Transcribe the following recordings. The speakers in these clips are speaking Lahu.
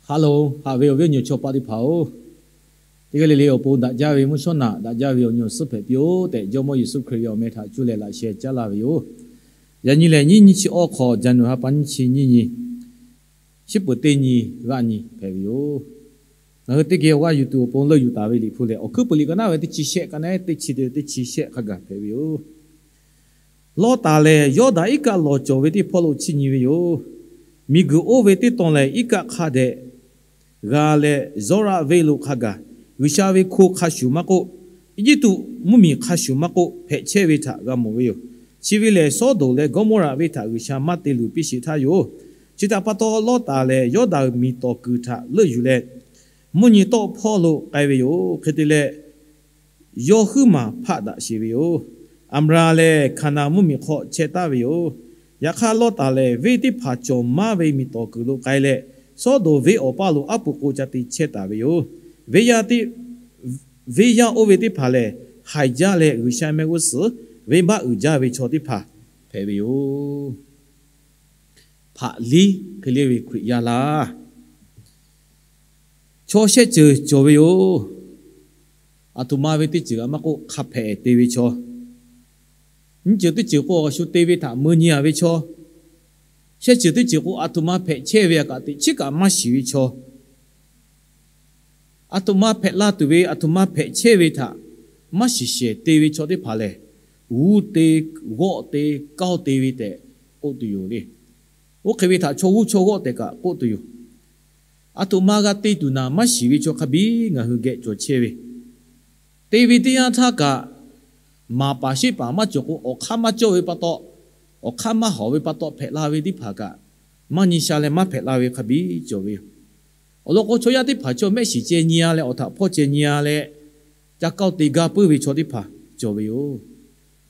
Haꞈ loˬ, haꞈ ve awˬ viˉ awˬ nyi chaw paˆ teˇ hpaˍ-oˬ, teˇ g'aˇ le le awˬ pon daꞈ jaˇ ve mvuhˇ shawˉ naꞈ daꞈ jaˇ ve awˬ nyi awˬ suhˉ hpehꞈ piˇ-oˆ tehꞈ, Jawˇmawˇ Yeˍsuˆ Hkriꞈ ve awˬ meh htaꞈ cuˇ leh laꞈ sheh caˉ laˇ ve yoˬ. Yaꞈ nyi lehˬ, nyiˇ nyi chi awˇ hk'awꞈ, January ha pa nyiˇ chi nyiˇ nyi, shiˉ peuˍ teˇ nyi g'aˆ nyi hpehꞈ ve yoˬ. Ngaˬ hui teˇ geh awˬ g'aˇ yuˬ tuˬ awˬ pon leuˆ yuˬ taˍ ve Liꞈ hpu lehˬ, Awˬ hkuiˉ puiˍ liꞈ ka naˉ ve teˇ chi shehˆ ka naˉ teˇ chi te teˇ chi shehˆ hk'a gaˬ hpehꞈ ve yoˬ. Lawˇtaˍ lehˬ, Yawˇdanˍ iˉ kaˆ lawˬ cawˬ ve teˇ hpawˇ lo chiˇ nyi ve yoˬ. Miˬguiˬ oˇ ve teˇ tawn lehˬ, iˉ kaˆ hk'a dehꞈ g'a leh, Zawˇraˆ venˇ lo hk'a gaˬ, G'uiˬsha ve hko hk'a shuˍ maˇ k'oˆ, Eˇjiˇtuꞈ mvuhˇmiˬ hk'a shuˍ maˇ k'oˆ, hpehꞈ chehˇ ve htaꞈ g'a mawˬ ve yoˬ. Chi ve lehˬ, Sawˉdonˍ leh Gawˇmawˇraꞈ venˇ htaꞈ G'uiˬsha maˇ te luˬ piˇ sheˍ htaˇ yoˬ. Chi htaꞈ pa taw, Lawˇtaˍ lehˬ Yawˇdanˍ miˬ tawˍ kuiˬ htaꞈ leuˆ yuˬ leh, mvuhˇ nyi tawˆ hpawˇ lo k'ai ve yoˬ. Hk'e te leh, yawˇ huiˉ maˬ hpaˆ daꞈ sheˍ ve yoˬ. Aˍbraˍhanˍ lehˬ, Hkaˍnanˍ mvuhˇmiˬ hk'aw chehˇ taˍ ve yoˬ. Yaꞈ hk'aˇ, Lawˇtaˍ lehˬ venˇ teˇ hpaˍ cawˬ maˇ ve miˬ tawˍ kuiˬ lo k'ai leh, Sawˉdonˍ venˇ awˬ paˇ lo aˉ pu k'o ca te chehˇ taˍ ve yoˬ. Venˇ yaˇ oˇ ve teˇ hpaˍ lehˬ, haiˬ jaˇ leh G'uiˬsha mehˆ g'uˇ suhˍ venˇbaˆ uiˍ jaˇ ve chaw teˇ hpaˍ hpehꞈ ve yoˬ. Hpaꞈ liˉ hk'e le ve Hkriꞈ yaˇ laˇ, chaw shehˆ ceuˬ cawˬ ve yoˬ. Aˬ htoꞈ ma ve teˇ ceuˬ kaꞈ maˇ k'oˆ, hk'a hpehꞈ te ve chaw, nyiˇ ceuˬ teˇ ceuˬ k'o, awˬ shu te ve htaꞈ mui nyi a ve chaw, shehˆ ceuˬ teˇ ceuˬ k'o, aˬ htoꞈ ma hpehꞈ chehˇ ve a kaꞈ teꞈ chiˉ kaꞈ maˇ shiˍ ve chaw, aˬ htoꞈ ma hpehꞈ la tuˬ ve, aˬ htoꞈ ma hpehꞈ chehˇ ve htaꞈ maˇ shiˍ shehˍ te ve chaw teˇ hpaˍ lehˬ, g'uˇ te, g'awˆ te, kawˆ te ve tehꞈ k'oˆ tuˬ yoˬ le. Oˇ hk'e ve htaꞈ chaw g'uˇ chaw g'awˆ tehꞈ kaꞈ k'oˆ tuˬ yoˬ. Aˬ htoꞈ ma g'a te tuˬ naˍ maˇ shiˍ ve chaw hk'a biˇ ngaˬ hui geh cawˬ chehˇ ve, te ve teˇ yanˇ htaˇ kaꞈ, maˍ paˍ sheˆ paˍ maˇ cawˬ k'o, awˬ hk'aˇ maˇ cawˇ ve pa taw, awˬ hk'aˇ maˇ hawˍ ve pa taw hpehꞈ la ve teˇ hpaˍ kaꞈ, maˇ nyi sha leh maˇ hpehꞈ la ve hk'a biˇ cawˬ ve yoˬ. Awˬ lawn k'o, chaw yaˇ teˇ hpaˍ chaw mehˆ shiˍ ceh nyi a leh awˬ htaꞈ hpawˇ ceh nyi a leh, ca kawˆ te gaˇ puiˉ ve chaw teˇ hpaˍ cawˬ ve yoˬ.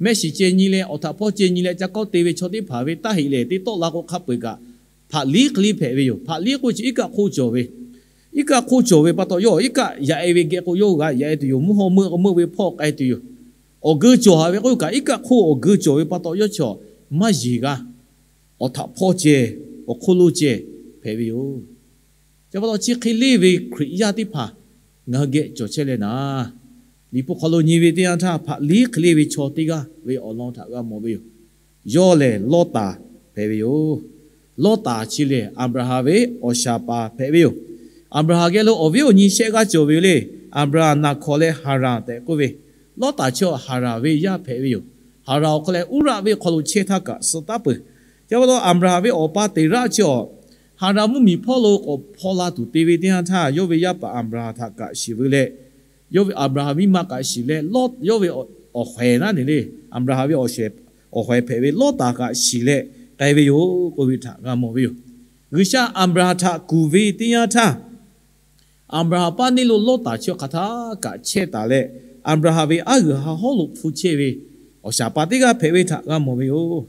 Mehˆ shiˍ ceh nyi leh awˬ htaꞈ hpawˇ ceh nyi leh ca kawˆ te ve chaw teˇ hpaˍ ve taˇ heꞈ lehˬ, teˇ tawˆ la k'o hk'a peu-eˬ kaꞈ, hpaꞈ liˉ hk'e le hpehꞈ ve yoˬ. Hpaꞈ liˉ k'oˆ chi iˉ kaˆ hk'oˆ cawˬ ve, iˉ kaˆ hk'oˆ cawˬ ve pa taw, yawˇ iˉ kaˆ yaꞈ e ve geh k'o, yawˇ g'a yaꞈ e tuˬ yoˬ. Mvuhˇ hawˇ meuˆ k'o, meuˆ ve hpawˇ k'ai tuˬ yoˬ. Awˬ geu cawˬ haꞈ ve k'oˆ kaꞈ, iˉ kaˆ hk'oˆ awˬ geu cawˬ ve pa taw, yawˇ chi maˇ yeˬ g'a. Awˬ htaꞈ hpawˇ ceh, awˬ hk'oˆ lo ceh hpehꞈ ve yoˬ. Chi pa taw, chi hk'e le ve Hkriꞈ yaˇ teˇ hpaˍ ngaˬ hui geh cawˬ chehˇ leh naˍ, Liꞈ hpu hk'aw lo nyi ve teˇ yanˇ htaˇ, hpaꞈ liˉ hk'e le ve chaw teˇ g'aˇ ve awˬ lawn htaꞈ g'a mawˬ ve yoˬ. Yawˇ lehˬ Lawˇtaˍ hpehꞈ ve yoˬ. Lawˇtaˍ chi lehˬ, Aˍbraˍhanˍ ve awˬ shaˍ paˍ hpehꞈ ve yoˬ. Aˍbraˍhanˍ geh lo awˬ viˉ awˬ nyi shehˆ g'aˇ cawˬ ve yoˬ le. Aˍbraˍhanˍ, Naˍhkawˍ leh Haˍranˍ tehꞈ k'oˆ ve, Lawˇtaˍ chi Haˍranˍ ve yaˇ hpehꞈ ve yoˬ. Haˍranˍ awˬ hk'aw leh Uˉraˆ venˇ hk'aw lo chehˇ htaˇ kaꞈ suh taˉ peuˬ. Chi pa taw, Aˍbraˍhanˍ ve awˬ pa Teˍraˆ chi awˬ, Haˍranˍ mvuhˇmiˬ hpawˇ lo k'awꞈ hpaw la tuˬ te ve teˇ yanˇ htaˇ, yawˇ ve yaˇ paˍ Aˍbraˍhanˍ htaꞈ kaꞈ shiˍ veu leh, yawˇ ve Aˍbraˍhanˍ miˇ ma kaꞈ shiˍ leh, Lawˇ, yawˇ ve awˬ hk'awehˍ naˉ ne le, Aˍbraˍhanˍ ve awˬ shehˍ, awˬ hk'awehˍ hpehꞈ ve Lawˇtaˍ kaꞈ shiˍ leh k'ai ve yoˬ k'oˆ ve htaꞈ g'a mawˬ ve yoˬ. G'uiˬsha Aˍbraˍhanˍ htaꞈ kuˬ ve teˇ yanˇ htaˇ, Aˍbraˍhanˍ paˇ neˇ lo Lawˇtaˍ chi hk'aˬ htaˇ kaꞈ chehˇ taˍ leh, Aˍbraˍhanˍ ve aˉ g'uiˬ ha hawˉ lo hpu chehˇ ve awˬ shaˍ paˍ teˇ g'aˇ hpehꞈ ve htaꞈ g'a mawˬ ve yoˬ.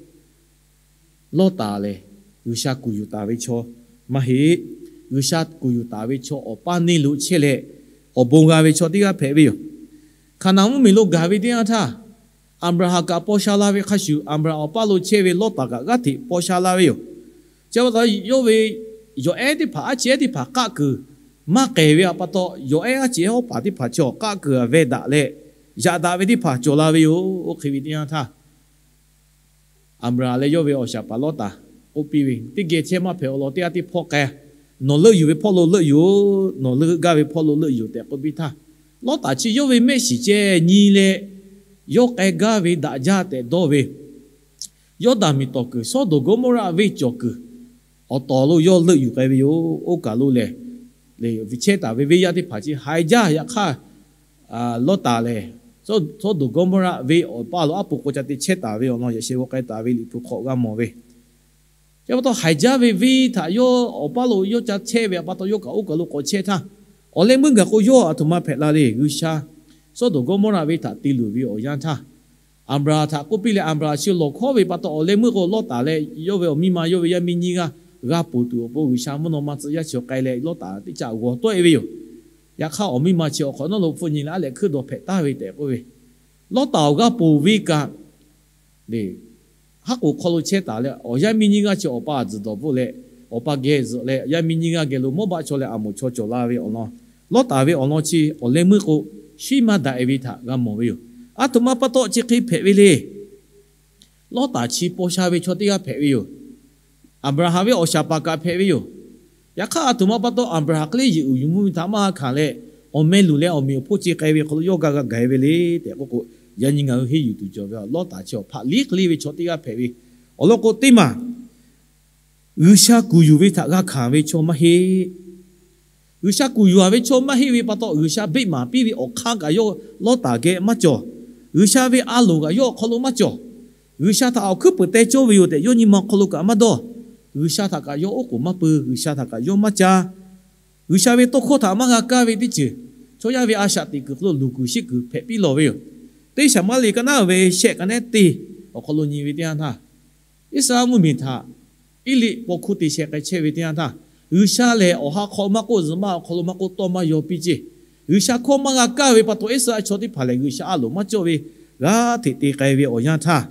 Lawˇtaˍ lehˬ, G'uiˬsha kuˬ yuˬ taˍ ve chaw maˇ heˆ. G'uiˬsha kuˬ yuˬ taˍ ve chaw awˬ paˇ neˇ lo chehˇ leh, awˬ bon g'a ve chaw teˇ g'aˇ hpehꞈ ve yoˬ. Hkaˍnanˍ mvuhˇmiˬ lo gaˬ ve teˇ yanˇ htaˇ, Aˍbraˍhanˍ kaꞈ paw sha la ve hk'a shuˍ, Aˍbraˍhanˍ awˬ paˇ lo chehˇ ve Lawˇtaˍ kaꞈ g'aˇ hteꞈ paw sha la ve yoˬ. Chi pa taw, yawˇ ve yawˬ ehˉ teˇ hpaˍ, aˉ ceh ehˉ teˇ hpaˍ k'aˆ kuiˬ maˇ k'ehˬ ve pa taw, yawˬ ehˉ aˉ ceh ehˉ hawˉ paˍ teˇ hpaˍ chaw k'aˆ kuiˬ a veh daꞈ leh, yaꞈ daꞈ ve teˇ hpaˍ cawˬ la ve yoˬ. Oˇ hk'e ve teˇ yanˇ htaˇ, Aˍbraˍhanˍ leh yawˇ ve awˬ shaˍ paˍ Lawˇtaˍ k'oˆ piˇ ve, Teˇ geh chehˇ maˇ hpehꞈ awˬ lawn teˇ g'aˇ teˇ hpawˇ k'ai. Nawˬ leuˆ yuˬ ve hpawˇ lo leuˆ yoˬ. Nawˬ leuˆ gaˇ ve hpawˇ lo leuˆ yoˬ tehꞈ k'oˆ piˇ htaˇ, Lawˇtaˍ chi yawˇ ve mehˆ shiˍ ceh nyi leh, yawˇ k'ai gaˇ ve daꞈ jaˇ tehꞈ dawˇ ve, Yawˇdanˍ miˬ tawˍ kuiˬ Sawˉdonˍ Gawˇmawˇraˆ venˇ cawˬ kuiˬ awˬ tawˍ lo yawˇ leuˆ yuˬ k'ai ve yoˬ. Oˇ kaˬ lo lehˬ, chehˇ taˍ ve venˇ yaˇ teˇ hpaˍ chi haiˬ jaˇ. Yaꞈ hk'aˇ, Lawˇtaˍ lehˬ, Sawˉdonˍ Gawˇmawˇraˆ venˇ awˬ paˇ lo aˉ pu k'o ca te chehˇ taˍ ve awˬ lawn yaꞈ sheh g'aw k'ai taˍ ve Liꞈ hpu hk'aw g'a mawˬ ve. Chi pa taw, haiˬ jaˇ ve venˇ htaꞈ yawˇ awˬ paˇ lo yawˇ ca chehˇ ve pa taw, yawˇ kaꞈ oˇ kaˬ lo k'awꞈ chehˇ htaˇ, awˬ leh meuˇ gaˬ k'o yawˇ aˬ htoꞈ ma hpehꞈ la le. G'uiˬsha Sawˉdonˍ Gawˇmawˇraˆ venˇ htaꞈ te luˬ ve awˬ yanˇ htaˇ, Aˍbraˍhanˍ htaꞈ k'oˆ piˇ leh, Aˍbraˍhanˍ chi lawˬ hkawˉ ve pa taw, awˬ leh meuˇ k'o Lawˇtaˍ leh yawˇ ve awˬ miˇ ma, yawˇ ve yaˇ miˇ nyiˇ g'aˇ g'a ponˬ tuˬ awˬ pon G'uiˬsha mvuhˇ naw ma tcuh yaˇ chi k'ai leh Lawˇtaˍ teˇ caꞈ g'awˬ tawˆ e ve yoˬ. Yaꞈ hk'aˇ, awˬ miˇ ma chi awˬ hk'awꞈ nawˉ lo hpfuhˆ nyi leh aˉ lehꞈ hkuiˉ dawˬ hpehꞈ taˍ ve tehꞈ k'oˆ ve, Lawˇtaˍ awˬ g'a ponˬ ve kaꞈ, haˉ k'oˍ hk'aw lo chehˇ taˍ leh awˬ yaˇ miˇ nyiˇ g'aˇ chi awˬ pa tzuhˬ dawˬ bvuhˆ leh, awˬ pa geh zuhꞈ leh, yaˇ miˇ nyiˇ g'aˇ geh lo Mawˇbaˆ chaw leh Aˍmoˍ chaw cawˬ la ve awˬ lawn, Lawˇtaˍ ve awˬ lawn chi awˬ leh meuˇ k'o, shiˉ maˇ daꞈ e ve htaꞈ g'a mawˬ ve yoˬ. Aˬ htoꞈ ma pa taw chi hk'e hpehꞈ ve le. Lawˇtaˍ chi paw sha ve chaw teˇ g'aˇ hpehꞈ ve yoˬ. Aˍbraˍhanˍ ve awˬ shaˍ paˍ kaꞈ hpehꞈ ve yoˬ. Yaꞈ hk'aˇ, aˬ htoꞈ ma pa taw Aˍbraˍhanˍ hk'e le yehˬ uiˍ yuˬ mvuhˇ miˬ htaꞈ maˇ g'a hkanˍ leh, awˬ meh luˬ leh awˬ meꞈ awˬ hponˇ ce k'ai ve hk'aw lo yawˇ g'a g'a gaˬ e ve le tehꞈ k'oˆ k'o, yaꞈ nyi ngaˬ hui henˇ yuˬ tuˬ cawˬ ve Lawˇtaˍ chi awˬ hpaꞈ liˉ hk'e le ve chaw teˇ g'aˇ hpehꞈ ve. Awˬ lawn k'o, teˇ maˬ G'uiˬsha kuˬ yuˬ ve htaꞈ g'a hkanˍ ve chaw maˇ heˆ. G'uiˬsha kuˬ yuˬ-a ve chaw maˇ heˆ ve pa taw, G'uiˬsha beˆ maˍ piˇ ve awˬ hk'aˇ kaꞈ yawˇ Lawˇtaˍ geh maˇ cawˬ. G'uiˬsha ve a loˍ kaꞈ yawˇ awˬ hk'aw lo maˇ cawˬ. G'uiˬsha htaꞈ awˬ hkuiˉ puiˍ teh cawˇ ve yoˬ tehꞈ yawˇ nyi ma awˬ hk'aw lo kaꞈ maˇ dawˇ. G'uiˬsha htaꞈ kaꞈ yawˇ oˉ k'oˍ maˇ peu, G'uiˬsha htaꞈ kaꞈ yawˇ maˇ caˇ. G'uiˬsha ve tawˇ hkawˇ htaꞈ maˇ g'a kaˇ ve teˇ ceuˬ, chaw yaˇ ve a shaꞈ teꞈ kuiˬ hk'aw lo luˬ kuiˬ sheˆ kuiˬ hpehꞈ piˇ lawˬ ve yoˬ. Teˇ Saˍmaˍriˆ ka naˉ ve shehˆ ka nehˉ teˇ awˬ hk'aw lo nyi ve teˇ yanˇ htaˇ, Iˉsaˍreˍlaˆ mvuhˇmiˬ htaꞈ Eˇliˆ paw hkuˇ te sheh k'ai chehˇ ve teˇ yanˇ htaˇ, G'uiˬsha lehˬ awˬ ha hk'aw maˇ k'oˆ, zuhꞈ maˆ awˬ hk'aw lo maˇ k'oˆ, tawˇ maˇ yaw piˇ ceˇ. G'uiˬsha hkawˇ maˇ g'a kaˇ ve pa taw, Iˉsaˍreˍlaˆ chaw teˇ hpaˍ lehˬ G'uiˬsha a loˍ maˇ cawˇ ve g'aˇ hteꞈ te k'ai ve awˬ yanˇ htaˇ,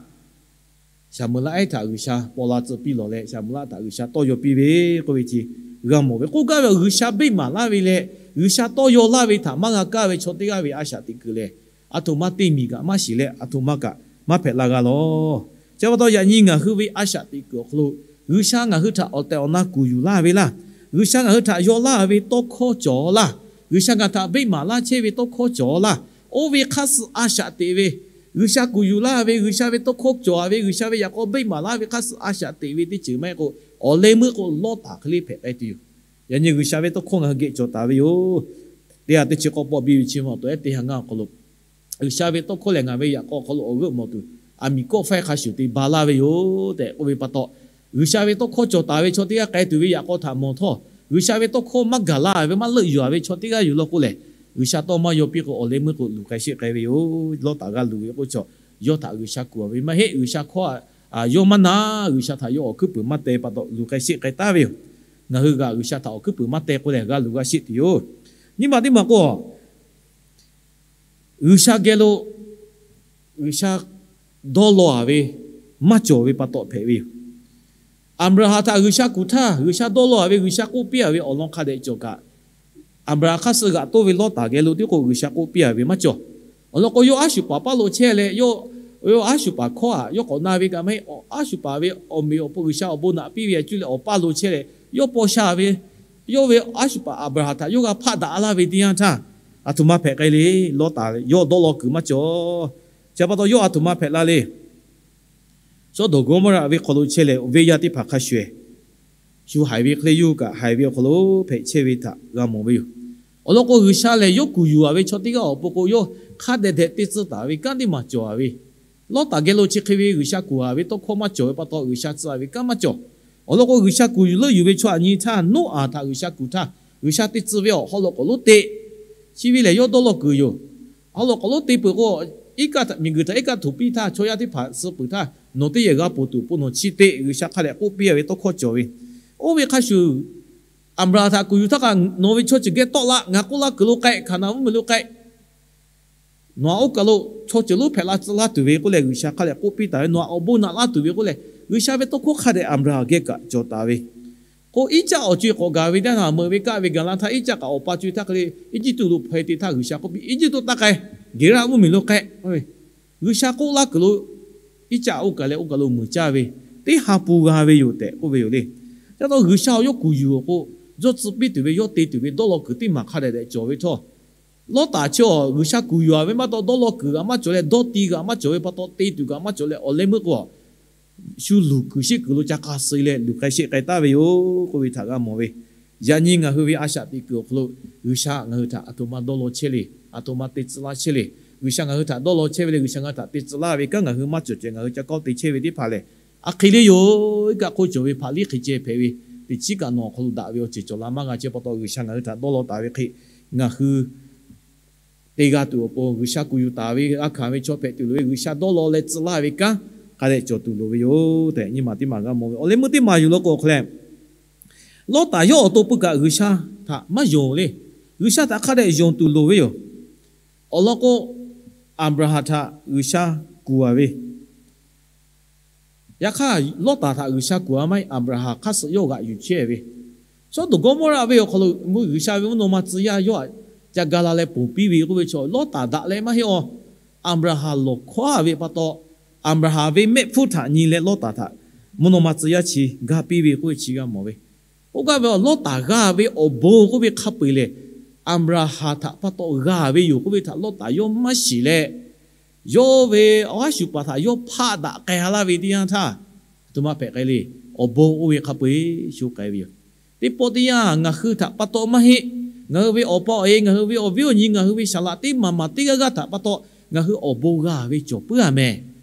Saˍmo-eˍlaˆ ehˉ htaꞈ G'uiˬsha paw la tcuh piˇ lawˬ leh, Saˍmo-eˍlaˆ htaꞈ G'uiˬsha tawˇ yaw piˇ ve k'oˆ ve chi g'a mawˬ ve. K'oˆ gaˇ ve, G'uiˬsha beˆ maˍ laˇ ve leh G'uiˬsha tawˇ yaw laˇ ve htaꞈ maˇ g'a kaˇ ve chaw teˇ g'aˇ ve a shaꞈ teꞈ kuiˬ lehˬ, aˬ htoꞈ ma teˇ miˬ kaꞈ maˇ shiˍ leh, aˬ htoꞈ ma kaꞈ maˇ hpehꞈ la g'a lawˬ. Chi pa taw yaꞈ nyi ngaˬ hui ve a shaꞈ teꞈ kuiˬ awˬ hk'aw lo G'uiˬsha ngaˬ hui htaꞈ awˬ tehˬ awˬ na kuˬ yuˬ laˇ ve laˇ. G'uiˬsha ngaˬ hui htaꞈ yaw laˇ ve tawˇ hkawˇ cawˬ laˇ. G'uiˬsha ngaˬ htaꞈ beˆ maˍ laˇ chehˇ ve tawˇ hkawˇ cawˬ laˇ. Oˇ ve hk'aˇ suh a shaꞈ teꞈ ve, G'uiˬsha kuˬ yuˬ laˇ ve, G'uiˬsha ve tawˇ hkawˇ cawˬ-a ve, G'uiˬsha ve yaꞈ k'aw beˆ maˍ laˇ ve hk'aˇ suh a shaꞈ teꞈ ve teˇ ceuˬ maˇ heˆ k'o, awˬ leh meuˇ k'o Lawˇtaˍ hk'e le hpehꞈ k'ai tuˬ yoˬ. Yaꞈ nyi G'uiˬsha ve tawˇ hkawˇ ngaˬ hui geh cawˬ taˍ ve yoˬ. Teˇ ha teˇ chi k'awˇ pawˆ biˇ ve chi ma awˬ to ehˉ teˇ ha ngaˇ awˬ hk'aw lo, G'uiˬsha ve tawˇ hkawˇ lehˬ ngaˬ ve yaꞈ k'aw awˬ hk'aw lo awˬ g'euˆ mawˬ tuˬ, aˬ miˍ kawˆ faiˇ hk'a shuˍ te ba laˇ ve yoˬ tehꞈ k'oˆ ve pa taw, G'uiˬsha ve tawˇ hkawˇ cawˬ taˍ ve chaw teˇ g'aˇ k'ai tuˬ ve yaꞈ k'aw htaꞈ mawˬ htawˇ, G'uiˬsha ve tawˇ hkawˇ maˇ gaˬ la ve, maˇ leuˆ yuˬ-a ve chaw teˇ g'aˇ yuˬ law k'o lehˬ, G'uiˬsha tawˇ maˇ yaw piˇ k'o, awˬ leh meuˇ k'o luˬ k'ai sheˆ k'ai ve yoˬ. Lawˇtaˍ g'a luˬ ve k'oˆ chaw, yawˇ htaꞈ G'uiˬsha kuˬ-a ve maˇ heˆ. G'uiˬsha hkawˇ yawˇ maˇ na, G'uiˬsha htaꞈ yawˇ awˬ hkuiˉ puiˍ maˇ teh pa taw luˬ k'ai sheˆ k'ai taˍ ve yoˬ. Ngaˬ hui g'aꞈ G'uiˬsha htaꞈ awˬ hkuiˉ puiˍ maˇ teh k'o lehˬ, g'a luˬ g'a sheˆ tuˬ yoˬ. Nyiˇ maˬ teˇ maˬ k'o, G'uiˬsha geh lo G'uiˬsha dawˇ law-a ve maˇ cawˬ ve pa taw hpehꞈ ve yoˬ. Aˍbraˍhanˍ htaꞈ G'uiˬsha kuˬ htaˇ, G'uiˬsha dawˇ law-a ve, G'uiˬsha k'oˆ piˇ-a ve awˬ lawn hk'a dehꞈ cawˬ kaꞈ, Aˍbraˍhanˍ hk'aˇ suh g'aꞈ toˇ ve Lawˇtaˍ geh lo tiˉ k'o G'uiˬsha k'oˆ piˇ-a ve maˇ cawˬ. Awˬ lawn k'o, yawˇ aˉ shuˍ paˍ paˇ lo chehˇ leh, yawˇ, yawˇ aˉ shuˍ paˍ hkawˇ-a yawˇ k'awꞈ na ve kaꞈ maˇ heˆ. Aˉ shuˍ paˍ ve awˬ meꞈ awˬ hpon G'uiˬsha awˬ bon naꞈ piˇ ve a cuˇ leh awˬ paˇ lo chehˇ leh, yawˇ paw sha ve, yawˇ ve aˉ shuˍ paˍ Aˍbraˍhanˍ htaꞈ yawˇ g'a hpaˆ daꞈ laˇ ve teˇ yanˇ htaˇ, aˬ htoꞈ ma hpehꞈ k'ai le. Lawˇtaˍ yawˇ dawˇ law kuiˬ maˇ cawˬ. Chi pa taw yawˇ aˬ htoꞈ ma hpehꞈ la le. Sawˉdonˍ Gawˇmawˇraꞈ ve hk'aw lo chehˇ leh, venˇ yaˇ teˇ hpaˍ hk'a shuˍ-ehˍ shu haiˬ ve hk'e le, yawˇ hui kaꞈ haiˬ ve awˬ hk'aw lo hpehꞈ chehˇ ve htaꞈ g'a mawˬ ve yoˬ. Awˬ lawn k'o, G'uiˬsha lehˬ yawˇ kuˬ yuˬ-a ve chaw teˇ g'aˇ awˬ pon k'o, yawˇ hk'a dehꞈ dehꞈ te tcuh taˍ ve kanˉ teˇ maˬ cawˬ-a ve, Lawˇtaˍ geh lo chi hk'e ve G'uiˬsha kuˬ-a ve tawˇ hkawˇ maˇ cawˬ ve pa taw, G'uiˬsha tcuh-a ve kanˉ maˇ cawˬ. Awˬ lawn k'o, G'uiˬsha kuˬ yuˬ leuˆ yuˬ ve chaw aꞈ nyi htaˇ, Noˉaꞈ htaꞈ G'uiˬsha kuˬ htaˇ, G'uiˬsha te tcuh ve awˬ hawˉ lo k'awꞈ lonˉ te. Chi ve lehˬ yawˇ dawˇ law kuiˬ yoˬ. Awˬ hawˉ lo k'awꞈ lonˉ te peuˬ k'o, iˉ kaˆ miˬguiˬ htaꞈ iˉ kaˆ htoꞈ piˇ htaˇ, chaw yaˇ teˇ hpaˍ suh peuˬ htaˇ, nawˬ teˇ yehˬ g'a ponˬ tuˬ awˬ pon nawˬ chi te, G'uiˬsha hk'a dehꞈ k'oˆ piˇ-a ve tawˇ hkawˇ cawˬ ve. Oˇ ve hk'a shuˍ, Aˍbraˍhanˍ htaꞈ kuˬ yuˬ htaˇ kaꞈ, nawˬ ve chaw ceuˬ geh tawˆ la, ngaˬ k'oˆ laˇ kuiˬ lo k'ai, Hkaˍnanˍ mvuhˇmiˬ lo k'ai, nawˬ-a oˇ kaˬ lo chaw ceuˬ lonˉ hpehꞈ la tcuh laˇ tuˬ ve k'oˆ leh, G'uiˬsha hk'a dehꞈ k'oˆ piˇ taˍ ve, nawˬ-a awˬ bon naꞈ laˇ tuˬ ve k'oˆ leh, G'uiˬsha ve tawˇ hkawˇ hk'a dehꞈ Aˍbraˍhanˍ geh kaꞈ cawˬ taˍ ve. K'o, Iˉcaˆ awˬ co-e k'awꞈ gaˬ ve teˇ yanˇ htaˇ, meuꞈ ve kaˆ ve gaˬ la htaˇ, Iˉcaˆ kaꞈ awˬ pa co-e htaˇ hk'e le Eˇjiˇtuꞈ lo hpaw-e te htaˇ, G'uiˬsha k'oˆ piˇ, Eˇjiˇtuꞈ taˇ k'ai, Geˍraˆ mvuhˇmiˬ lo k'ai. G'uiˬsha k'oˆ laˇ kuiˬ lo Iˉcaˆ oˇ kaˬ leh oˇ kaˬ lo meuˬ caˇ ve, teˇ ha pu g'a ve yoˬ tehꞈ k'oˆ ve yoˬ le. Chi pa taw G'uiˬsha yawˇ kuˬ yuˬ-a k'o, yawˇ tcuh piˇ tuˬ ve, yawˇ te tuˬ ve dawˇ law kuiˬ teˇ maˬ hk'a dehꞈ dehꞈ cawˬ ve htawˇ, Lawˇtaˍ chi-a G'uiˬsha kuˬ yuˬ-a ve maˇ taw, dawˇ law kuiˬ g'aꞈ maˇ cawˬ leh, dawˇ ti g'aꞈ maˇ cawˬ ve pa taw, te tuˬ g'aꞈ maˇ cawˬ leh, awˬ leh meuˇ k'o, shu luˬ kuiˬ sheˆ kuiˬ lo ca k'a suh leh luˬ k'ai sheˆ k'ai taˍ ve yoˬ k'oˆ ve htaꞈ g'a mawˬ ve. Yaꞈ nyi ngaˬ hui ve a shaꞈ teꞈ kuiˬ awˬ hk'aw lo G'uiˬsha ngaˬ hui htaꞈ aˬ htoꞈ ma dawˇ law chehˇ le, aˬ htoꞈ ma te tcuh laˇ chehˇ le. G'uiˬsha ngaˬ hui htaꞈ dawˇ law chehˇ ve leh, G'uiˬsha ngaˬ hui htaꞈ te tcuh laˇ ve kanˉ ngaˬ hui maˇ cawˬ ceh ngaˬ hui ca kawˆ te chehˇ ve teˇ hpaˍ lehˬ, a hk'e le yoˬ. Iˉ kaˆ hk'oˆ cawˬ ve hpaꞈ liˇ hk'e ceh hpehꞈ ve, teꞈ chiˉ kaꞈ nawˬ awˬ hk'aw lo daꞈ ve awˬ ceuˬ cawˬ la maˇ g'a. Chi pa taw G'uiˬsha ngaˬ hui htaꞈ dawˇ law taˍ ve hk'e, ngaˬ hui te g'a tuˬ awˬ pon G'uiˬsha kuˬ yuˬ taˍ ve g'a hkanˍ ve chaw hpehꞈ tuˬ loˍ ve, G'uiˬsha dawˇ law leh tcuh laˇ ve kanˉ hk'a dehꞈ cawˬ tuˬ loˍ ve yoˬ tehꞈ nyi maˬ teˇ maˬ g'a mawˬ ve. Awˬ leh meuˇ teˇ maˬ yuˬ law k'o hk'e leh, Lawˇtaˍ yawˇ awˬ to pui kaꞈ G'uiˬsha htaꞈ maˇ yonˍ le. G'uiˬsha htaꞈ hk'a dehꞈ yonˍ tuˬ loˍ ve yoˬ. Awˬ lawn k'o, Aˍbraˍhanˍ htaꞈ G'uiˬsha kuˬ-a ve, Yaꞈ hk'aˇ, Lawˇtaˍ htaꞈ G'uiˬsha kuˬ a maˇ heˆ, Aˍbraˍhanˍ hk'aˇ suh yawˇ g'aꞈ yuˬ chehˇ ve. Sawˉdonˍ Gawˇmawˇraˆ venˇ awˬ hk'aw lo mvuhˇ G'uiˬsha ve mvuhˇ naw ma tcuh yaˇ yawˇ htaꞈ ca ga la leh ponˬ piˇ ve k'oˆ ve chaw, Lawˇtaˍ daꞈ leh maˇ heˆ awˬ. Aˍbraˍhanˍ lawˬ hkawˇ ve pa taw, Aˍbraˍhanˍ ve mehˆ hpfuhˇ htaꞈ nyi leh Lawˇtaˍ htaꞈ mvuhˇ naw ma tcuh yaˇ chi ga piˇ ve k'oˆ ve chi g'a mawˬ ve. K'oˆ gaˇ ve awˬ, Lawˇtaˍ g'a ve awˬ bon k'oˆ ve hk'a peu-eˬ lehˬ, Aˍbraˍhanˍ htaꞈ pa taw g'a ve yoˬ k'oˆ ve htaꞈ Lawˇtaˍ yawˇ maˇ shiˍ leh, yawˇ ve awˬ g'aˇ shuˍ paˍ htaꞈ yawˇ hpaˆ daꞈ k'ai laˇ ve teˇ yanˇ htaˇ, aˬ htoꞈ ma hpehꞈ k'ai le. Awˬ bon oˇ ve hk'a peu-eˬ sho k'ai ve yoˬ. Teˇ pawˆ teˇ yanˇ ngaˬ hui htaꞈ pa taw maˇ heˆ, ngaˬ hui ve awˬ pa awˬ e, ngaˬ hui ve awˬ viˉ awˬ nyi, ngaˬ hui ve saˍ laꞈ teˇ maˬ maˬ teˇ g'aˇ g'aˇ htaꞈ pa taw ngaˬ hui awˬ bon g'a ve cawˬ puiˉ a mehˍ.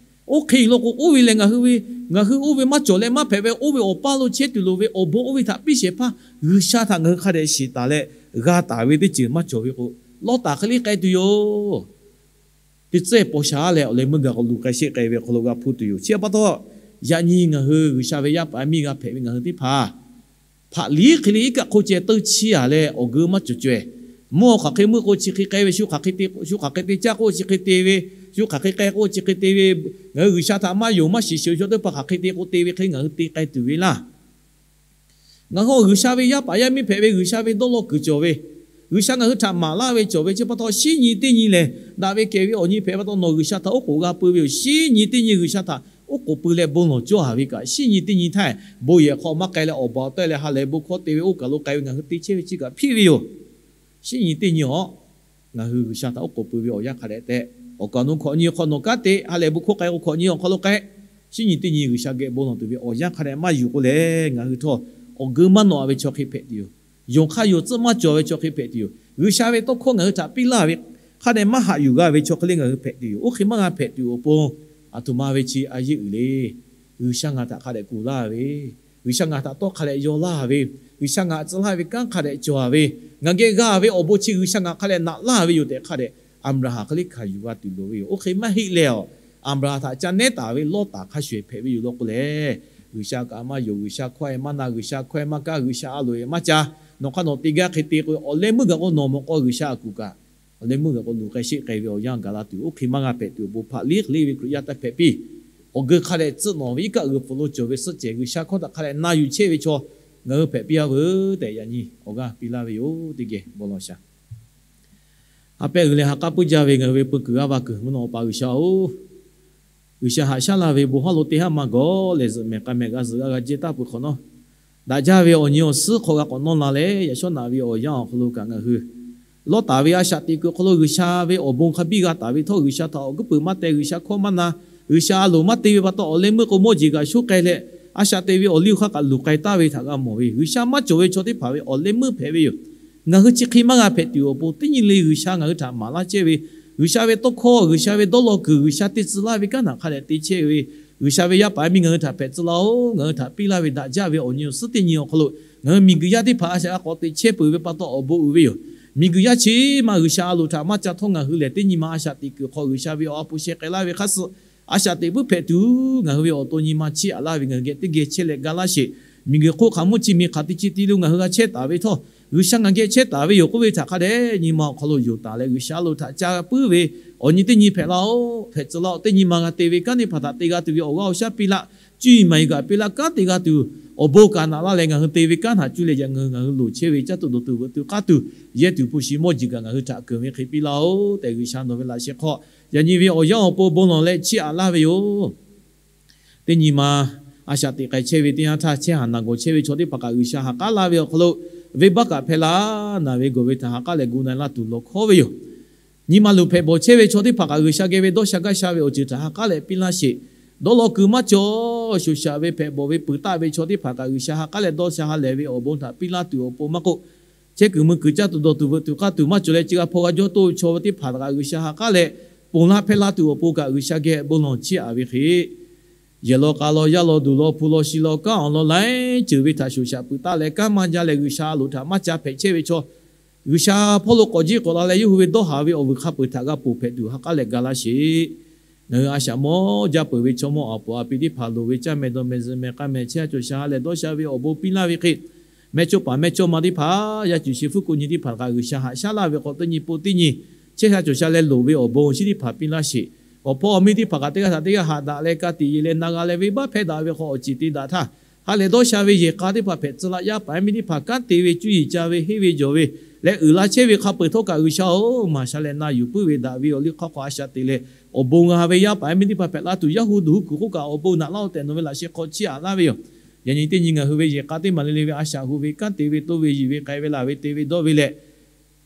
Oˇ hk'e loˬ k'o, oˇ ve lehˬ ngaˬ hui ve, ngaˬ hui oˇ ve maˇ cawˬ leh maˇ hpehꞈ ve, oˇ ve awˬ paˇ lo chehˇ tuˬ loˍ ve awˬ bon oˇ ve htaꞈ piˇ shehˍ hpaˇ G'uiˬsha htaꞈ ngaˬ hui hk'a dehꞈ shiˍ taˍ leh g'a taˍ ve teˇ ceuˬ maˇ cawˬ ve k'o, Lawˇtaˍ hk'e le k'ai tuˬ yoˬ. Teˇ tcuhˉ paw sha leh awˬ leh meuˇ gaˬ k'o luˬ k'ai sheˆ k'ai ve awˬ hk'aw lo g'a hpuˇ tuˬ yoˬ. Chi pa taw, yaꞈ nyi ngaˬ hui G'uiˬsha ve yaˇ paˍ yaˇ miˇ g'a hpehꞈ ve ngaˬ hui teˇ hpaˍ hpaꞈ liˉ hk'e le iˉ kaˆ hk'oˆ ceh teuˇ chiˇ a leh awˬ geu maˇ cawˬ caweh. Mvuhˇ awˬ hk'aˬ hk'e meuˇ k'o chi hk'e k'ai ve, shu hk'aˬ hk'e te, shu hk'aˬ hk'e te caˇ k'o chi hk'e te ve, shu hk'aˬ hk'e k'ai k'o chi hk'e te ve, ngaˬ hui G'uiˬsha htaꞈ maˇ yonˍ maˇ shiˍ shiˍ ve chaw teˇ hpaˍ hk'aˬ hk'e te k'o te ve hk'e le ngaˬ hui te k'ai tuˬ ve laˇ. Ngaˬ hui G'uiˬsha ve yaˇ paˍ yaˇ miˇ hpehꞈ ve, G'uiˬsha ve dawˇ law kuiˬ cawˬ ve, G'uiˬsha ngaˬ hui htaꞈ maˍ laˇ ve cawˬ ve chi pa taw, shinˉ nyi teˇ nyi lehˬ daꞈ ve kehˬ ve awˬ nyi hpehꞈ pa taw nawˬ G'uiˬsha htaꞈ oˉ k'oˍ g'a pui ve yoˬ. Shinˉ nyi teˇ nyi G'uiˬsha htaꞈ oˉ k'oˍ pui leh bon lawˬ cawˇ a ve kaꞈ, shinˉ nyi teˇ nyi htaˇ bon yehˬ hk'aw maˇ k'ai leh awˬ baˬ awˬ tawehˇ leh ha lehˬ bon hkawˇ te ve oˇ kaˬ lo k'ai ve ngaˬ hui te chehˇ ve chi kaꞈ hpiˇ ve yoˬ. Shinˉ nyi teˇ nyi awˬ, ngaˬ hui G'uiˬsha htaꞈ oˉ k'oˍ pui ve awˬ yanˇ hk'a dehꞈ tehꞈ, awˬ kaˬ awˬ nu hkawꞈ nyi hk'aw nawˬ kanˉ te, ha lehˬ bon hkawˇ k'ai k'o hkawꞈ nyi awˬ hk'aw lo k'ai. Shinˉ nyi teˇ nyi G'uiˬsha geh bon lawˬ tuˬ ve awˬ yanˇ hk'a dehꞈ maˇ yuˬ k'o lehˬ, ngaˬ hui htawˇ awˬ geu maˇ nawꞈ ve chaw hk'e hpehꞈ tuˬ yoˬ. Yonˍ hk'aˇ yonˍ tcuhˆ maˇ cawˬ ve chaw hk'e hpehꞈ tuˬ yoˬ. G'uiˬsha ve tawˇ hkawˇ ngaˬ hui htaꞈ piˇ laˇ ve hk'a dehꞈ maˇ haꞈ yuˬ g'a ve chaw hk'e le ngaˬ hui hpehꞈ tuˬ yoˬ. Oˇ hk'e maˇ g'a hpehꞈ tuˬ awˬ pon, aˬ htoꞈ ma ve chi a yeˇ uiˍ le. G'uiˬsha ngaˬ htaꞈ hk'a dehꞈ kuˬ laˇ ve, G'uiˬsha ngaˬ htaꞈ tawˇ hk'a dehꞈ yaw laˇ ve, G'uiˬsha ngaˬ tcuh laˇ ve kanˉ hk'a dehꞈ cawˬ ve, ngaˬ geh g'a ve awˬ bon chi G'uiˬsha ngaˬ hk'a dehꞈ naꞈ laˇ ve yoˬ tehꞈ hk'a dehꞈ Aˍbraˍhanˍ hk'e le hkanˍ yuˬ g'a tuˬ loˍ ve yoˬ. Oˇ hk'e maˇ heˆ leh awˬ, Aˍbraˍhanˍ htaꞈ ca nehˉ taˍ ve Lawˇtaˍ hk'a shuˍ hpehꞈ ve yoˬ law k'o lehˬ, G'uiˬsha kaꞈ maˇ yonˍ, G'uiˬsha hkawˇ e maˇ na, G'uiˬsha hkawˇ e maˇ kaˇ, G'uiˬsha a loˍ e maˇ ca, nawˬ hk'aˇ nawˬ te gaˇ hk'e te k'o, awˬ leh meuˇ gaˬ k'o nawˬ mawˬ k'o G'uiˬsha a kuˬ kaꞈ, awˬ leh meuˇ gaˬ k'o luˬ k'ai sheˆ k'ai ve awˬ yanˇ gaˬ la tuˬ, oˇ hk'e maˇ g'a hpehꞈ tuˬ awˬ pon hpaꞈ liˉ hk'e le ve Hkriꞈ yaˇ taˇ hpehꞈ piˇ. Awˬ geu hk'a dehꞈ tcuhˆ nawˬ ve iˉ kaˆ g'uiˬ pfuhˍ lo cawˬ ve suhˆ cehˬ G'uiˬsha hkawˇ htaꞈ hk'a dehꞈ na yuˬ chehˇ ve chaw ngaˬ hui hpehꞈ piˇ a veuˬ tehꞈ yaꞈ nyi awˬ g'aˇ piˇ laˇ ve yoˬ. Teˇ geh bon lawˬ shaˍ. Ha pehˇ g'uiˬ leh ha k'aˉ puiˉ jaˇ ve ngaˬ hui ve peu kuiˬ g'aˇ va kuiˬ mvuhˇ naw awˬ pa G'uiˬsha-oˬ, G'uiˬsha haꞈ shaˉ laˇ ve bon hawˉ lo teˇ haˉ maˇ gawˬ lehˬ, zuhꞈ mehˍ k'a mehˍ g'a zuhꞈ g'a g'a jehˇ taˇ peuˬ hk'awꞈ nawˉ, daꞈ jaˇ ve awˬ nyi awˬ suhˉ hk'aw g'a k'awꞈ nawˇ la leh, yaꞈ shawˉ naꞈ ve awˬ yanˇ awˬ hk'aw lo kaꞈ ngaˬ hui Lawˇtaˍ ve a shaꞈ teꞈ kuiˬ hk'aw lo G'uiˬsha ve awˬ bon hk'a biˇ g'a taˍ ve htawˇ, G'uiˬsha htaꞈ awˬ guˉ peuˬ maˇ teh, G'uiˬsha hkawˇ maˇ na, G'uiˬsha a loˍ maˇ te ve pa taw, awˬ leh meuˇ k'o mawˇ jeˬ kaꞈ shoˉ k'ai leh, a shaꞈ teꞈ ve awˬ liˇ hk'aˇ kaꞈ luˬ k'ai taˍ ve htaꞈ g'a mawˬ ve, G'uiˬsha maˇ cawˬ ve chaw teˇ hpaˍ ve awˬ leh meuˇ hpehꞈ ve yoˬ. Ngaˬ hui chi hk'e maˇ g'a hpehꞈ tuˬ awˬ pon, teˇ nyi le G'uiˬsha ngaˬ hui htaꞈ maˍ laˇ chehˇ ve, G'uiˬsha ve tawˇ hkawˇ, G'uiˬsha ve dawˇ law kuiˬ, G'uiˬsha te tcuh laˇ ve kanˉ htaꞈ hk'a dehꞈ te chehˇ ve, G'uiˬsha ve yaˇ paˍ yaˇ miˇ ngaˬ hui htaꞈ hpehꞈ tcuh laˇ-oˬ, ngaˬ hui htaꞈ piˇ laˇ ve daꞈ jaˇ ve awˬ nyi awˬ suhˉ teˇ nyi awˬ hk'aw lo, ngaˬ hui miˬguiˬ yaˇ teˇ hpaˍ a shaꞈ g'a k'awꞈ teꞈ chehˇ peuˬ ve pa taw awˬ bon uiˍ ve yoˬ. Miˬguiˬ yaˇ chi maˇ G'uiˬsha a loˍ htaꞈ maˇ ca htawˇ, ngaˬ hui lehˬ teˇ nyi ma a shaꞈ teꞈ kuiˬ hk'aw G'uiˬsha ve awˬ ha hpu sheh k'ai laˇ ve hk'a suh, a shaꞈ teꞈ puiˉ hpehꞈ tuˬ ngaˬ hui ve awˬ to nyi ma chiˇ aꞈ laˇ ve ngaˬ hui geh teˇ geh chehˇ leh ga laˇ sheˍ. Miˬguiˬ hk'oˆ hk'aˬ mvuhˇ chi miˬ hk'aˬ te chi ti lo ngaˬ hui g'a chehˇ taˍ ve htawˇ, G'uiˬsha ngaˬ geh chehˇ taˍ ve yoˬ k'oˆ ve htaꞈ hk'a dehꞈ nyi ma awˬ hk'aw lo yonˍ taˍ leh, G'uiˬsha a loˍ htaꞈ ca puiˉ ve awˬ nyi teˇ nyi hpehꞈ laˇ-oˬ, hpehꞈ tcuh laˇ-oˬ. Teˇ nyi ma g'a te ve kanˉ teˇ hpaˍ htaꞈ te g'a tuˬ ve awˬ g'aˇ awˬ shaˉ piˇ laˇ, cuˇ yiˍ maˍ yiˍ kaꞈ piˇ laˇ, kanˉ te g'a tuˬ awˬ bon kaꞈ naꞈ laˇ leh ngaˬ hui te ve kanˉ htaꞈ cuˇ leh yaꞈ ngaˬ hui loˍ chehˇ ve caˇ tuˬ dawˬ tuˬ veuꞈ tuˬ k'aˉ tuˬ yehˇ tuˬ hpu shi mawˇ jeˬ kaꞈ ngaˬ hui htaꞈ keunˍ ve hk'e piˇ laˇ-oˬ tehꞈ, G'uiˬsha nawˬ ve laꞈ sheh hk'aw yaꞈ nyi ve awˬ yanˇ awˬ pon bon lawˬ leh chiˇ aꞈ laˇ ve yoˬ. Teˇ nyi ma a shaꞈ teꞈ k'ai chehˇ ve teˇ yanˇ htaˇ, chehˇ haˍ naˬ gawˬ chehˇ ve chaw teˇ hpaˍ kaꞈ G'uiˬsha ha k'aˉ laˇ ve awˬ hk'aw lo, venˇbaˆ kaꞈ hpehˇ laˇ, naˬ ve gawˬ ve htaꞈ ha k'aˉ leh gu na laˇ tuˬ lawˬ hkawˉ ve yoˬ. Nyi ma luˬ hpehꞈ bawˬ chehˇ ve chaw teˇ hpaˍ kaꞈ G'uiˬsha geh ve dawˇ sha gaˇ sha ve awˬ ceuˬ htaꞈ ha k'aˉ leh piˇ laˇ sheˍ. Dawˇ law kuiˬ maˇ cawˬ, shoˍ shaꞈ ve hpehꞈ bawˬ ve peuˬ taˆ ve chaw teˇ hpaˍ kaꞈ G'uiˬsha ha k'aˉ leh dawˇ sha ha lehˬ ve awˬ bon htaꞈ piˇ laˇ tuˬ awˬ pon maˇ k'oˆ, chehˇ kuiˬ mui kuiˬ caˇ tuˬ dawˬ tuˬ veuꞈ tuˬ k'aˇ tuˬ maˇ cawˬ leh, chi g'a hpaw g'a jawˇ toˆ ve chaw teˇ hpaˍ kaꞈ G'uiˬsha ha k'aˉ leh ponˬ laˇ hpehˇ laˇ tuˬ awˬ pon kaꞈ G'uiˬsha geh bon lawˬ chiˇ aꞈ ve hk'e, yehˬ law k'a law yaˇ law duˬ law hpu law shi law kanˉ awˬ lawn laiˉ ceuˬ ve htaꞈ shoˍ shaꞈ peuˬ taˆ leh kanˉ maˇ jaˇ leh G'uiˬsha a loˍ htaꞈ maˇ ca hpehꞈ chehˇ ve chaw, G'uiˬsha hpawˇ lo k'awꞈ jiˇ k'awꞈ la leh yawˇ hui ve dawˇ haˍ ve awˬ vuiˬ hk'a peu-eˬ htaꞈ g'a ponˬ hpehꞈ tuˬ ha k'aˉ leh ga laˇ sheˍ. Ngaˬ hui a shaꞈ mawˇ jaˇ peuˬ ve chaw mawˇ awˬ puˍ awˬ pi teˇ hpaˍ loˍ ve caˇ meh dawˇ meh zuhꞈ meh k'a meh chehˇ a cawˬ sha ha leh dawˇ sha ve awˬ bon piˇ laˇ ve hk'e, mehˇchawˇpaˍ mehˇchawˇma teˇ hpaˍ yaˇ cuˬ shehˍ hpfuhˇ ko nyi teˇ hpaˍ kaꞈ G'uiˬsha haꞈ shaˉ laˇ ve k'awꞈ teˇ nyi po teˇ nyi chehˇ sha cawˬ sha leh loˍ ve awˬ bon awˬ shinˉ teˇ hpaˍ piˇ laˇ sheˍ. Awˬ hpawˇ awˬ miˇ teˇ hpaˍ kaꞈ teˇ g'aˇ htaꞈ teˇ g'aˇ haꞈ daꞈ leh ka tiꞈ yeˬ leh na g'a leh venˇbaˆ hpehˇ daꞈ ve hk'aw awˬ ceˬ te daꞈ htaˇ, ha lehˬ dawˇ sha ve yehˬ k'a teˇ hpaˍ hpehꞈ tcuh la yaˇ paˍ yaˇ miˇ teˇ hpaˍ kanˉ te ve cuˇ yiˍ ca ve henˇ ve jawˬ ve leh uiˍ la chehˇ ve hk'a peu-eˬ htawˇ kaꞈ G'uiˬsha-oˬ, maˍ sha leh na yuˬ puiˉ ve daꞈ ve awˬ liˇ hk'aw hk'aw a shaꞈ teꞈ leh awˬ bon g'a ve yaˇ paˍ yaˇ miˇ teˇ hpaˍ hpehꞈ la tuˬ, yawˇ hui duˬ hui kuiˬ hk'oˆ kaꞈ awˬ bon naꞈ laˇ-oˆ tehꞈ nawˬ ve laꞈ sheh hk'aw chiˇ aꞈ laˇ ve yoˬ. Yaꞈ nyi teˇ nyi ngaˬ hui ve yehˬ k'a teˇ maˬ le le ve a shaꞈ hu ve kanˉ te ve toˇ ve yiˬ ve k'ai ve laˬ ve te ve dawˇ ve leh,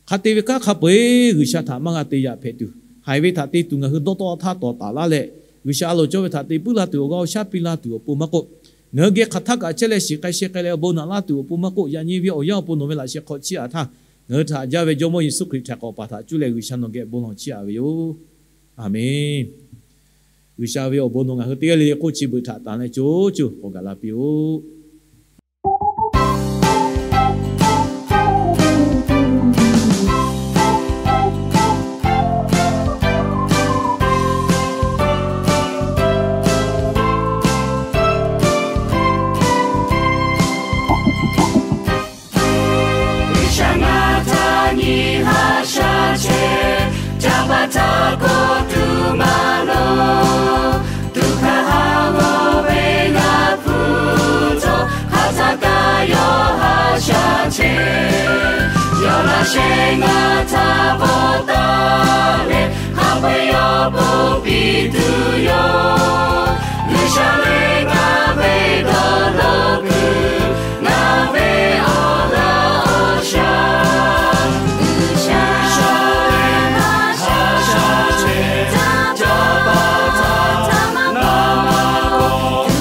hk'a te ve kanˉ hk'a peu-eˬ G'uiˬsha htaꞈ maˇ g'a te yaꞈ hpehꞈ tuˬ, haiˬ ve htaꞈ te tuˬ ngaˬ hui dawˇ tawˆ htaˇ tawˍ taˍ laˇ leh, G'uiˬsha a loˍ cawˇ ve htaꞈ te puiˉ laˇ tuˬ awˬ g'aˇ awˬ shaˉ piˇ laˇ tuˬ awˬ pon maˇ k'oˆ, ngaˬ hui geh hk'aˬ htaˇ kaꞈ chehˇ leh shiˍ k'ai sheh k'ai leh awˬ bon naꞈ laˇ tuˬ awˬ pon maˇ k'oˆ, yaꞈ nyi ve awˬ yanˇ awˬ pon nawˬ ve laꞈ sheh hk'aw chiˇ aꞈ htaˇ, ngaˬ hui htaꞈ jaˇ ve Jawˇmawˇ Yeˍsuˆ Hkriꞈ htaꞈ k'awꞈ paˍ htaꞈ cuˇ leh G'uiˬsha nawˬ geh bon lawˬ chiˇ aꞈ ve yoˬ. Aˬmenˍ. G'uiˬsha ve awˬ bon nawˬ ngaˬ hui teˇ g'aˇ le le hk'oˆ chi beuꞈ htaꞈ tanˍ leh co co k'awꞈ gaˬ la piˇ-oˆ. G'uiˬsha ngaˬ htaꞈ nyi haꞈ shaˉ chehˇ, caˇ pa taw k'oˆ tuˬ maˇ loˍ. Tuꞈ hkanˍ haˉ g'awˇ ve g'a hpu htawˇ, hk'aˬ htaˇ kaꞈ yawˇ haꞈ shaˉ chehˇ. Yawˇ laꞈ sheh ngaˬ htaꞈ bvuhꞈ taˍ leh, hk'a peu-eˬ yawˇ ponˬ piˇ tuˬ yoˬ. G'uiˬsha lehˬ ngaˬ ve dawˇ law kuiˬ, ngaˬ ve awˬ g'aˇ awˬ shaˉ. G'uiˬsha lehˬ haꞈ shaˉ chehˇ, caˇ pa taw ngaˬ maˇ k'awꞈ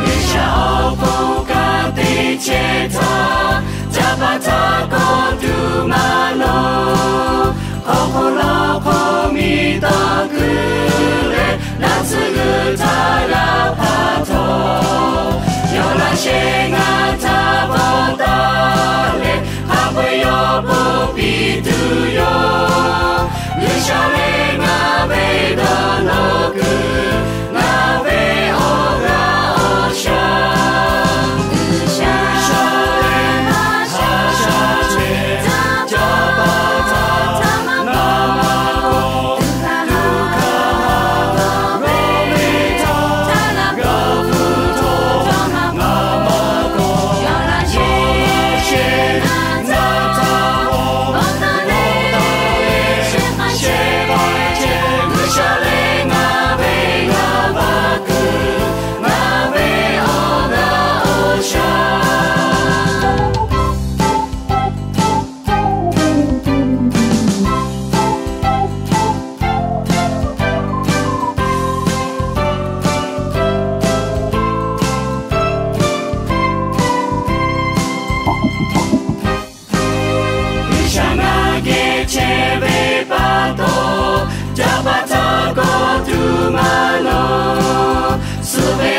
G'uiˬsha awˬ pon ka te chehˇ htaˇ, caˇ pa taw k'oˆ tuˬ maˇ loˍ. Hk'aw hk'oˆ lo hk'oˆ miˬ tawˇ kuiˬ leh, naˆ tsuhˇ g'uiˬ htaꞈ g'a hpaˍ htawˇ, yawˇ laꞈ sheh ngaˬ htaꞈ bvuhꞈ taˍ leh, hk'a peu-eˬ yawˇ ponˬ piˇ tuˬ yoˬ. G'uiˬsha lehˬ ngaˬ ve dawˇ law kuiˬ, ngaˬ ve awˬ g'aˇ awˬ shaˉ. G'uiˬsha lehˬ haꞈ shaˉ chehˇ, caˇ pa taw ngaˬ maˇ k'awꞈ tuꞈ hkanˍ haˉ g'awˇ ve htaˇ, g'a hpu htawˇ ngaˬ maˇ k'awꞈ, yawˇ laꞈ sheh ngaˬ htaꞈ bvuhꞈ taˍ leh, shehˍ hpaˇ shehˍ hpaˇ chehˇ G'uiˬsha lehˬ ngaˬ ve g'a va kuiˬ, ngaˬ ve awˬ g'aˇ awˬ shaˉ. G'uiˬsha ngaˬ geh chehˇ ve pa taw, caˇ pa taw k'oˆ tuˬ maˇ loˍ. Suh ve